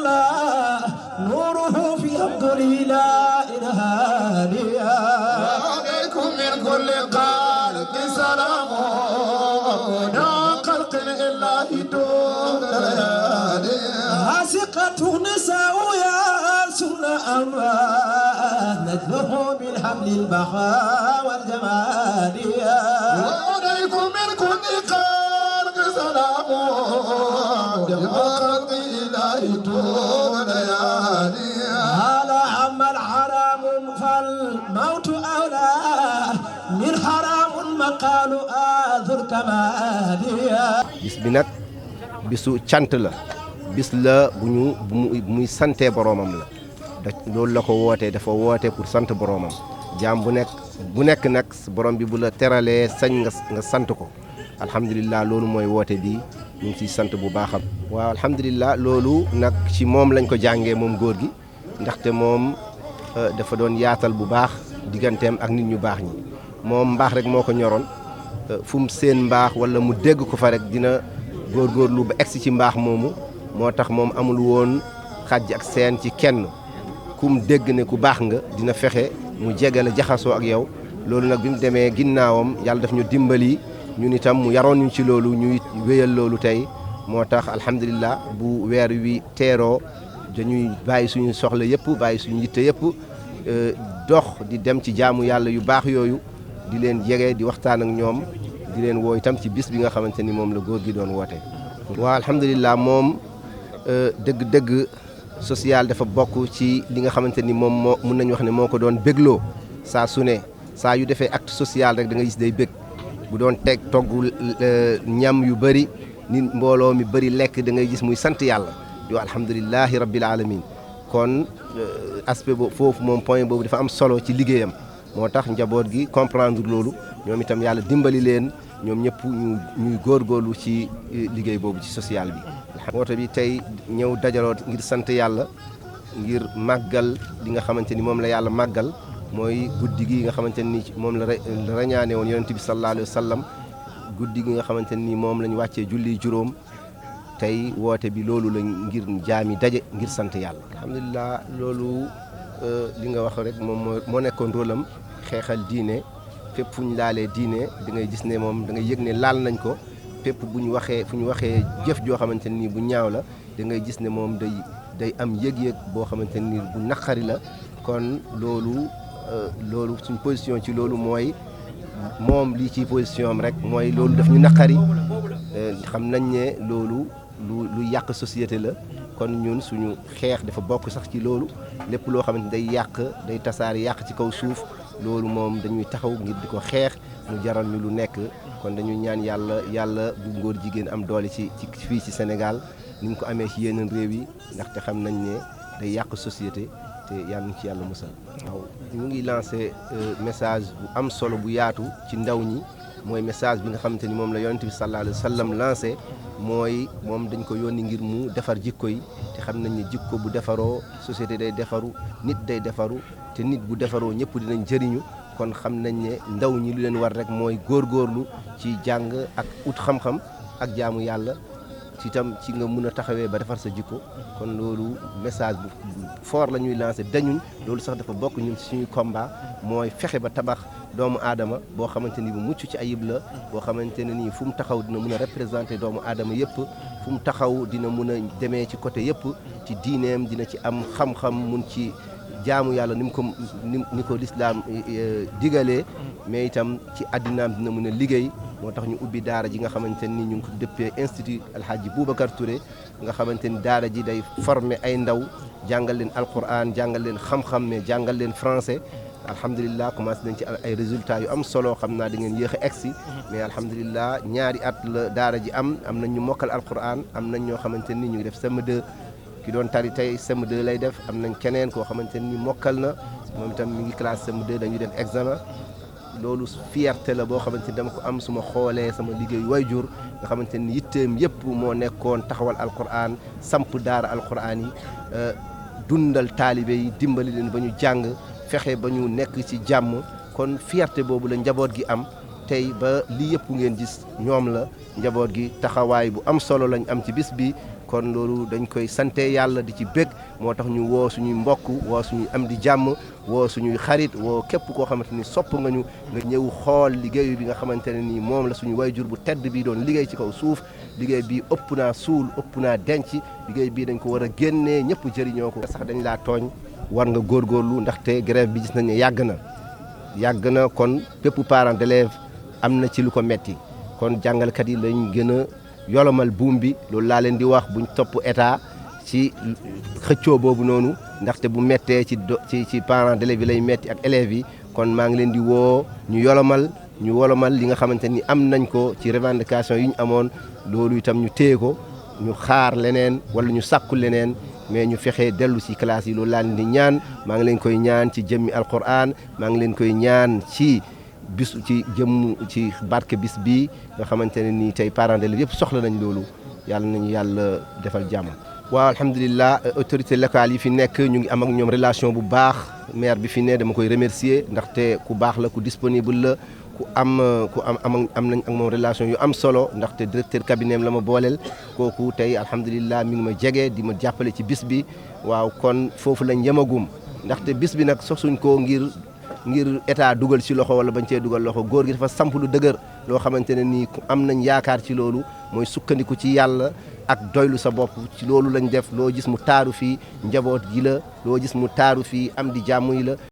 الله نوره في أفضل لا إله إلا عليكم من كل قلب سلام يا خلق الله دون عاشقة نساء يا سنة أموال نجله من حمل البقاء والجمال عليكم من كل قلب سلام يا خلق الله دون هذا عمل حرام فالموت أولى من حرام مقال آذر كمال bis bi nag bisu cant la bis la bu muy sante boroomam la loolu la ko wootee dafa woote pour sant boroomam jaam bu nekk nag borom bi bu la teralee sañ nga sant ko alhamdulilah loolu mooy woote bi ñu ngi ciy sant bu baaxam waaw alhamdulilah loolu nag ci moom lañ ko jàngee moom góor gi ndaxte moom dafa doon yaatal bu baax digganteem ak nit ñu baax ñi moom mbaax rek moo ko ñoroon fu mu seen mbaax wala mu dégg ko fa rek dina góorgóorlu ba egsi ci mbaax moomu moo tax moom amul woon xàjj ak seen ci kenn ku mu dégg ne ku baax nga dina fexe mu jege la jaxasoo ak yow loolu nag bi mu demee ginnaawam yàlla daf ñu dimbali ñun itam mu yaroon ñu ci loolu ñuy wéyal loolu tey moo tax alhamdulilah bu weer wi teeroo dañuy bàyyi suñu soxla yëpp bàyyi suñu yitte yëpp dox di dem ci jaamu yàlla yu baax yooyu di leen jege di waxtaan ak ñoom di leen woo itam ci bis bi nga xamante ni moom la góor gi doon woote. waaw alhamdulilah moom dëgg-dëgg social dafa bokk ci li nga xamante ni moom moo mun nañu wax ne moo ko doon bégloo saa su ne saa yu defee acte social rek da nga gis day bég bu doon togg ñam yu bëri nit mbooloo mi bëri lekk da ngay gis muy sant yàlla di wax alhamdulilahi rabbil alamin kon aspect boobu foofu moom point boobu dafa am solo ci liggéeyam moo tax njaboot gi comprendre loolu ñoom itam yàlla dimbali leen ñoom ñëpp ñuy góorgóorlu ci liggéey boobu ci social bi. woote bi tey ñëw dajaloo ngir sant yàlla ngir màggal li nga xamante ni moom la yàlla màggal mooy guddi gi nga xamante ni moom la rañaane woon yonent bi sallallahu alayhi wa sallam guddi gi nga xamante ni moom la ñu wàccee julli juróom tey woote bi loolu la ngir jaami daje ngir sant yàlla. alhamdulilah loolu li nga wax rek moom moo nekkoon rôle am xeexal diine fépp fu ñu laalee diine da ngay gis ne moom da ngay yëg ne laal nañ ko fépp fu ñu waxee jëf joo xamante ni bu ñaaw la da ngay gis ne moom day am yëg-yëg boo xamante ni bu naqari la kon loolu suñ position ci loolu mooy moom lii ci position am rek mooy loolu daf ñu naqari xam nañ ne loolu lu yàq société la kon ñun suñu xeex dafa bokk sax ci loolu lépp loo xamante day yàq day tasaare yàq ci kaw suuf loolu moom dañuy taxaw ngir di ko xeex mu jaral ñu lu nekk kon dañuy ñaan yàlla bu ngóor jigéen am doole ci fii ci Sénégal ni ñu ko amee ci yeneen réew yi ndaxte xam nañ ne day yàq société te yàlla na ci yàlla musal. waaw ñu ngi lancé message bu am solo bu yaatu ci ndaw ñi mooy message bi nga xamante ni moom la yonent bi sallallahu alayhi wa sallam lancé mooy moom dañ ko yónni ngir mu defar jikko yi te xam nañ ne jikko bu defaroo société day defaru nit day defaru te nit bu defaroo ñëpp dinañ jëriñu kon xam nañ ne ndaw ñi lu leen war rek mooy góorgóorlu ci jàng ak ut xam-xam ak jaamu yàlla ci itam ci nga mun a taxawee ba defar sa jikko kon loolu message bu fort la ñuy lancé dañuñ loolu sax dafa bokk ñun suñuy combat mooy fexe ba tabax doomu aadama boo xamante ni bu mucc ci ayib la boo xamante ne nii fu mu taxaw dina mun a représenter doomu aadama yëpp fu mu taxaw dina mun a demee ci côté yëpp ci diineem dina ci am xam-xam mun ci jaamu yàlla ni ko lislaam digalee mais itam ci addinaam dina mun a liggéey moo tax ñu ubbi daara ji nga xamante ni ñu ngi ko dëppee institut Alhaji Boubacar Touré nga xamante ni daara ji day former ay ndaw jàngal leen alquran jàngal leen xam-xam mais jàngal leen français alhamdulilah commencé nañ ci ay résultats yu am solo xam naa da ngeen yéex a egsi mais alhamdulilah ñaari at la daara ji am nañ ñu mokkal alquran am nañ ñoo xamante ni ñu ngi def CM2 ki doon tari tey CM2 lay def am nañ keneen koo xamante ni mokkal na moom itam mi ngi classe CM2 dañuy def examen loolu fierté la boo xamante ni dama ko am suma xoolee sama liggéey wayjur nga xamante ni yitteem yëpp moo nekkoon taxawal alquran samp daara alquran yi dundal taalibe yi dimbali leen ba ñu jàng fexe ba ñu nekk ci jàmm kon fierté boobu la njaboot gi am tey ba lii yëpp ngeen gis ñoom la njaboot gi taxawaay bu am solo lañ am ci bis bi kon loolu dañ koy sante yàlla di ci bég moo tax ñu woo suñuy mbokk woo suñuy am di jàmm woo suñuy xarit woo képp koo xamante ni sopp nga ñu nga ñëw xool liggéeyu bi nga xamante ne nii moom la suñu wayjur bu tedd bi doon liggéey ci kaw suuf liggéey bi ëpp naa suul ëpp naa denc liggéey bii dañ ko war a génnee ñëpp jëriñoo ko sax dañ laa tooñ war nga góorgóorlu ndaxte grève bi gis nañ ne yàgg na kon bépp parent d'élève am na ci lu ko metti kon jàngalkat yi lañ gën a yolomal buum bi loolu laa leen di wax buñ topp état ci xëccoo boobu noonu ndaxte bu mettee ci parents d'élèves yi lay metti ak élèves yi kon maa ngi leen di woo ñu yolomal li nga xamante ni am nañ ko ci revendication yi ñu amoon loolu itam ñu téye ko ñu xaar leneen wala ñu sàkku leneen mais ñu fexe dellu ci classe yi loolu laa leen di ñaan maa ngi leen koy ñaan ci jëmmi alquran maa ngi leen koy ñaan ci ci barke bis bii nga xamante ne nii tey parents d'élèves yëpp soxla nañ loolu yàlla nañu yàlla defal jàmm. waaw alhamdulilah autorité locale yi fi nekk ñu ngi am ak ñoom relation bu baax maire bi fi ne dama koy remercier ndaxte ku baax la ku disponible la ku am nañ ak moom relation yu am solo ndaxte directeur cabinet la ma booleel kooku tey alhamdulilah mi ngi ma jege di ma jàppale ci bis bi waaw kon foofu lañ yemagum ndaxte bis bi nag sosuñ ko ngir état dugal ci loxo wala bañ cee dugal loxo góor gi dafa samp lu dëgër loo xamante ne nii am nañ yaakaar ci loolu mooy sukkandiku ci yàlla ak doylu sa bopp ci loolu lañ def loo gis mu taaru fii njaboot gi la loo gis mu taaru fii am di jàmm yi la